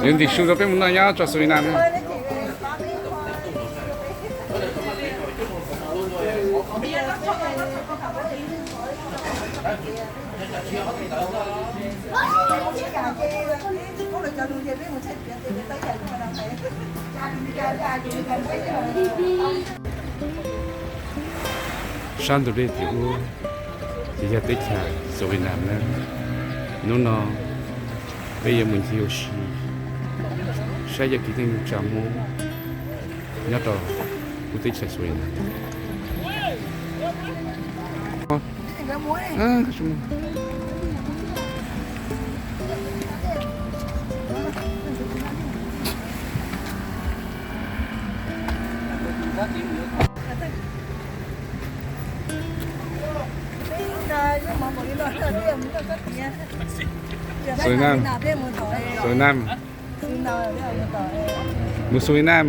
Ntim su rau peb mus noj nyob tso Surinam na. Sab ntug dej tim ub ces yog teb chaws Surinam na. Hnub no peb yuav mus ncig ua si saib cov kwv tij neej tsa Hmoob nyob rau lub teb chaws Surinam. Surinam. Surinam. Mus Surinam.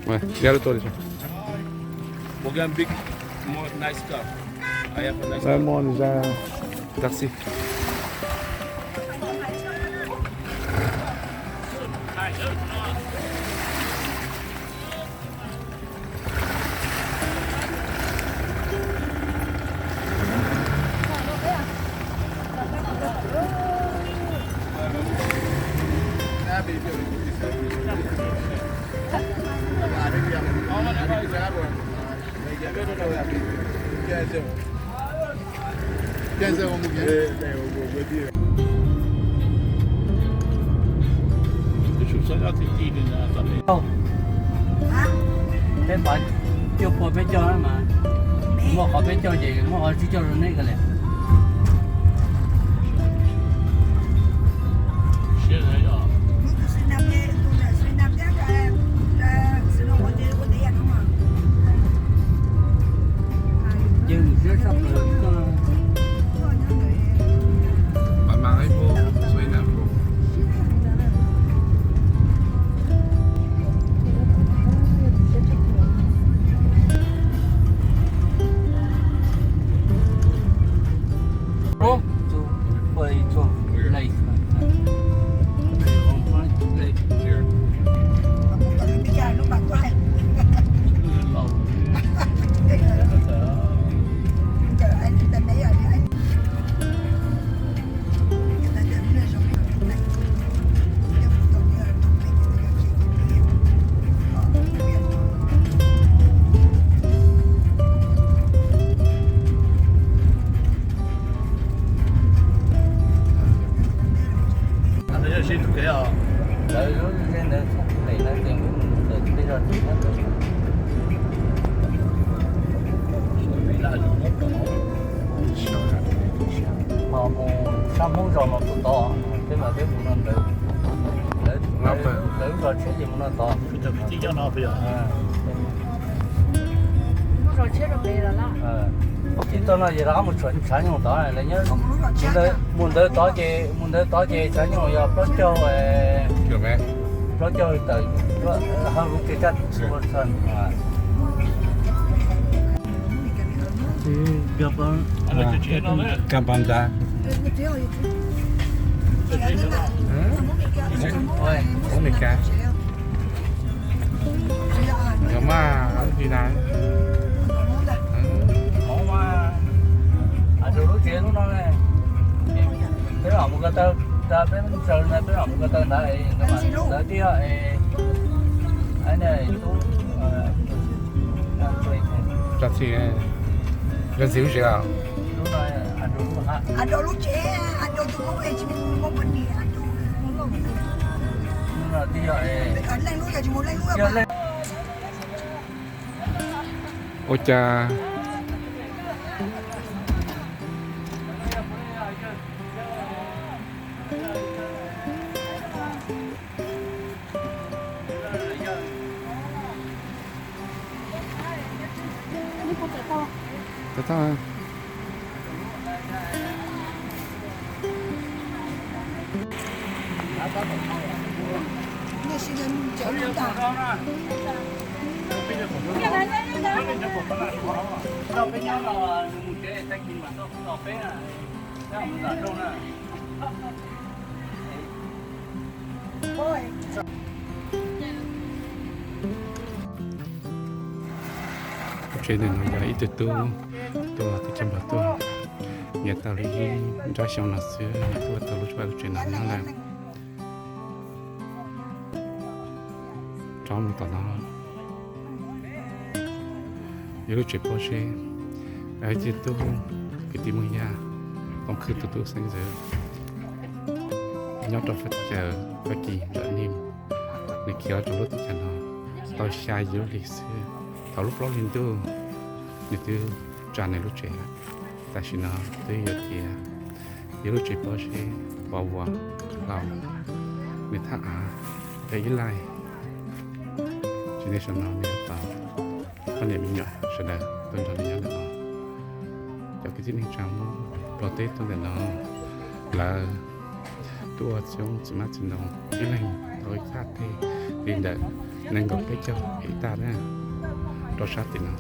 Ua, ya lub tuaj li. Muaj nws za taxi. Peb pov cuaj pua peb caug mas, muaj qhov peb caug ces muaj qhov tsib caug rau nej ko li. Lawv lub zej ntawd txog pem no ces wb mus ntawm tej zos tim no. Ho mus sab Hmoob zos mas puag tod, peb mas peb mus no ntawd. Lawv, lawv, lawv Tsheb ces mus no tod. Ces tog no ces rov qab mus tshav nyuj tod, lawv nyob mus ntawd tod ces, mus ntawd tod ces tshav nyuj yog plaub caug, plaub caug tawm, hau lub kev kaj. Ka pa nta. Nkawd mas li na. Hauv mas, rau lub tsev lub no ne, peb mam mus ko taw, peb mus tsaws ntawd, peb mam mus ko taw ntawd, ntawd tib yog, tub, tsis, nkawd ntxiv lub tsev os. Ua cas Tsev ntawm no yog ib tug tub tuaj teb chaws Nplog tuaj, nyob tau li ib nrab xyoo no xwb tuaj tau lub tsev, lub tsev no nyob lawm. Rov mus tom no, yog lub tsev pob zeb, ib tug tub kwv tij Hmoob Yaj, Tooj Khwb tus tub xeeb ntxwv nyob rau teb chaws Fab Kis ntawm ne, nws khiav los rau lub teb chaws no tau xya yim lub hlis xwb. Thaum lub plaub hlis ntuj nws twb tsa nws lub tsev lawm. Tam sim no twb yog tias yog lub tsev pob zeb pov vuas hlau, nws thaj av yog ib laij. Tsis ntev saum no nws yuav tau poj niam me nyuam sawv daws tuaj nrog nws nyob ntawm no. Cov kwv tij neej tsa Hmoob nplog teb tuaj ntawm no, lawv tuaj ua txiv hmab txiv ntoo ib leeg tau ib thaj teg li ntawm nees nkaum peb caug hectare na, rau sab tim no,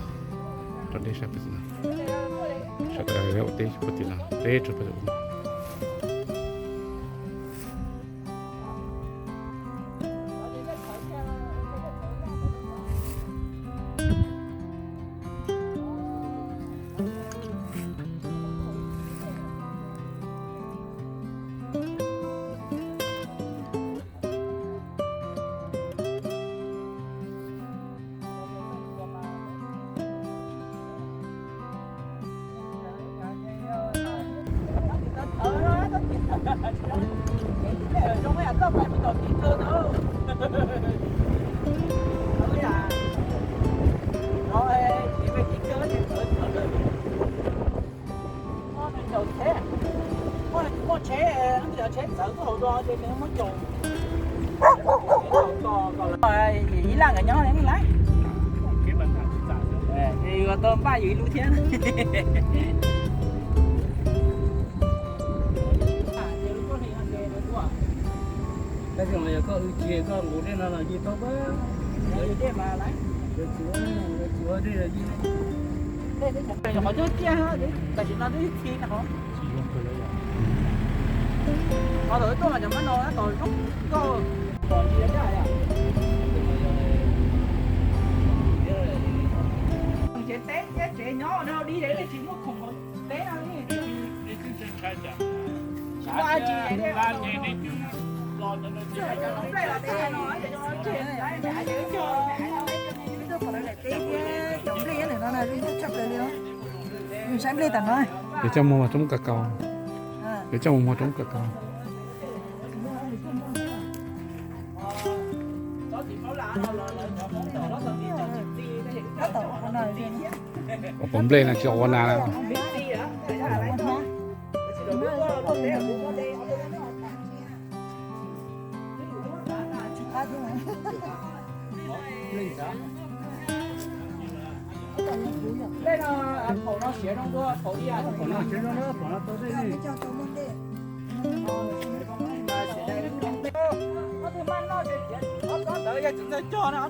rau deb sab puag tim no. Sawv daws ua teb puag tim no, teb rau puag tim no. Ib laj nkawd nyob li lawm, yuav tau npaj yus ib lub thiab. Tab sis mas yog koj wb tsis, koj nqus dej no los yeej tau pab. Qhov nyob tiaj, tam sim no twb txi no. Qhov tau tuaj mas cov mab no tab tom zoo nkauj. Tsev teb thiab tsev nyob dhau dig li tsis muaj khoom teb no li. Cov nplej tam no, saib nplej tam no. Yuav coj mus muag rau Hmoob kaus kaus. Yuav coj mus muag rau Hmoob kaus kaus. Ua pov nplej no tsis ua nas. Lej no, phaum no siav zoo dua, phaum ib, phaum no siav zoo dua, phaum no tau tej li. Ob tug maj noj ces tiav, ob tsob ntawd yog tsis txawj cog na.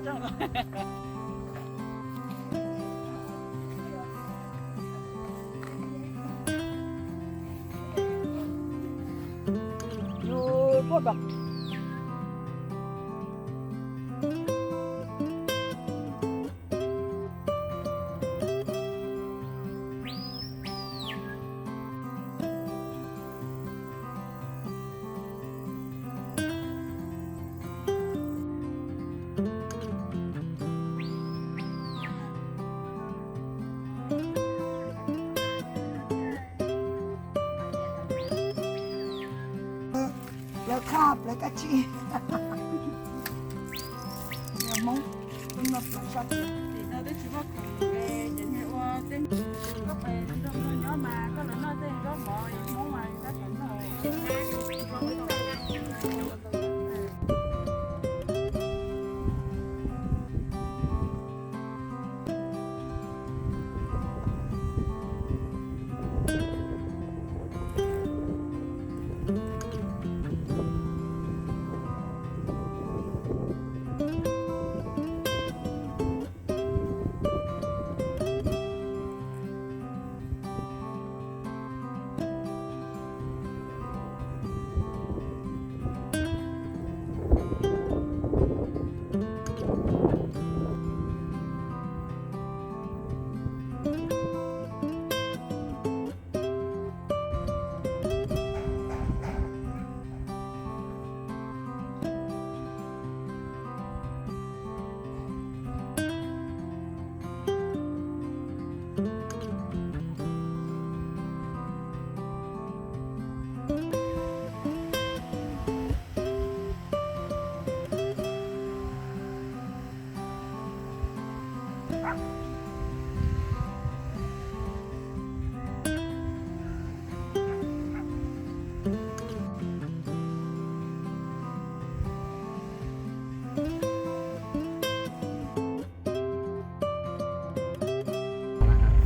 Lawv qha plaws kab tsij. Hmoob, no plaws sab tim no twb tsis muaj khoom, ces ua tej koj pais nrog nyob mas koj los noj tej zaub mov Hmoob mas koj pais noj.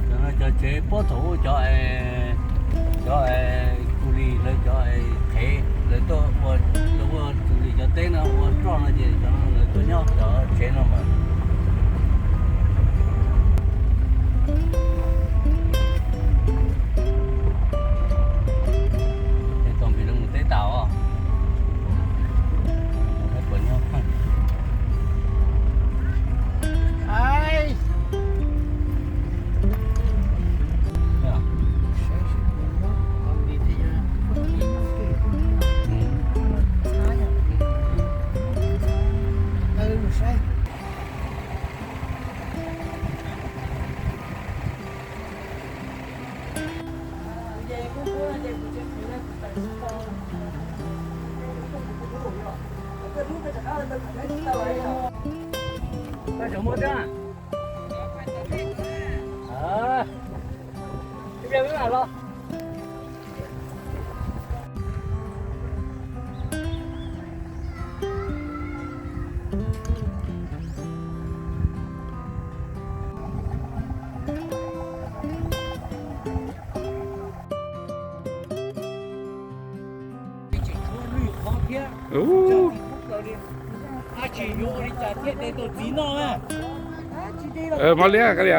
Cov no cov tsev puab thaum ub cov, cov Txus Lis lawv cov qhev lawv tuaj ua, lawv ua Txus Lis cov teb no ua roj no ces cov no lawv tuaj nyob cov tsev no mas. Tos npis lawv mus teb tas os. Puas nyob. Mos liab koj li.